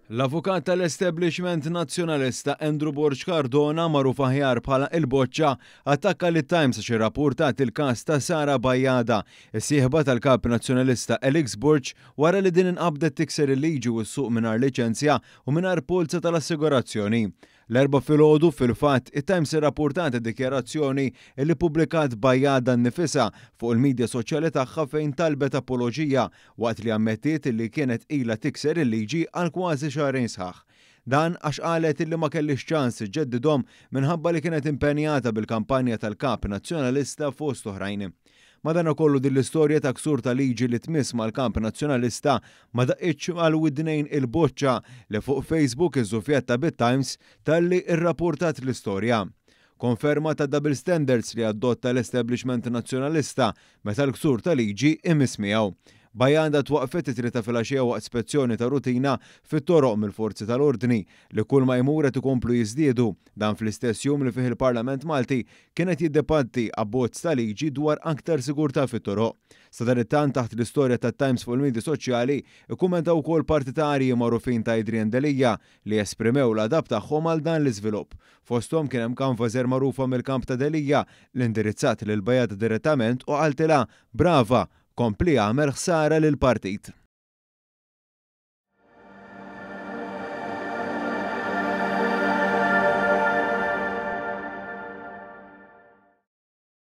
L-avukat tal-establishment Nazzjonalista Andrew Borg Cardona, magħruf aħjar bħala Il-Boċċa, attakka lit-Times għax irrappurtat il-każ ta' Sara Bajada, is-sieħba tal-Kap Nazzjonalista Alex Borg wara li din inqabdet tikser il-liġi u ssuq mingħajr liċenzja u mingħajr polza tal-assigurazzjoni. L-Erbgħa filgħodu, fil-fatt, it-Times irrappurtat id-dikjarazzjoni li ppubblikat Bajada nnifisha fuq il-midja soċjali tagħha fejn talbet apoloġija waqt li ammettiet li kienet ilha tikser il-liġi għal kważi xahrejn sħaħ. Dan għax qalet li ma kellhiex ċans iġġeddidhom minħabba li kienet impenjata bil-kampanja tal-Kap Nazzjonalista fost oħrajn. Madanakollu din l-istorja ta' ksur ta' liġi li tmiss mal-kamp Nazzjonalista ma daqqitx għal widnejn il-boċċa li fuq Facebook iżżufjetta bit-Times talli rrapportat l-istorja. Konferma ta' double standards li adotta l-establishment Nazzjonalista meta l-ksur ta' liġi imiss miegħu. Bajada twaqqfet it-Tlieta filgħaxija waqt spezzjoni ta' rutina fit-toroq mill-forzi tal-ordni li kull ma jmur qed ikomplu jiżdiedu, dan fl-istess jum li fih il-Parlament Malti kien qed jiddebatti abbozz ta' liġi dwar aktar sigurtà fit-toroq. Sadanittant taħt l-istorja tat-Times fuq il-midja soċjali ikkummentaw ukoll partitarji magħrufin ta' Adrian Delia li esprimew l-għadab tagħhom għal dan l-iżvilupp. Fosthom kien hemm canvasser magħrufa mill-kamp ta' Delia li indirizzat lil Bajada direttament u qaltilha, Brava! Kompli agħmel ħsara lill-partit.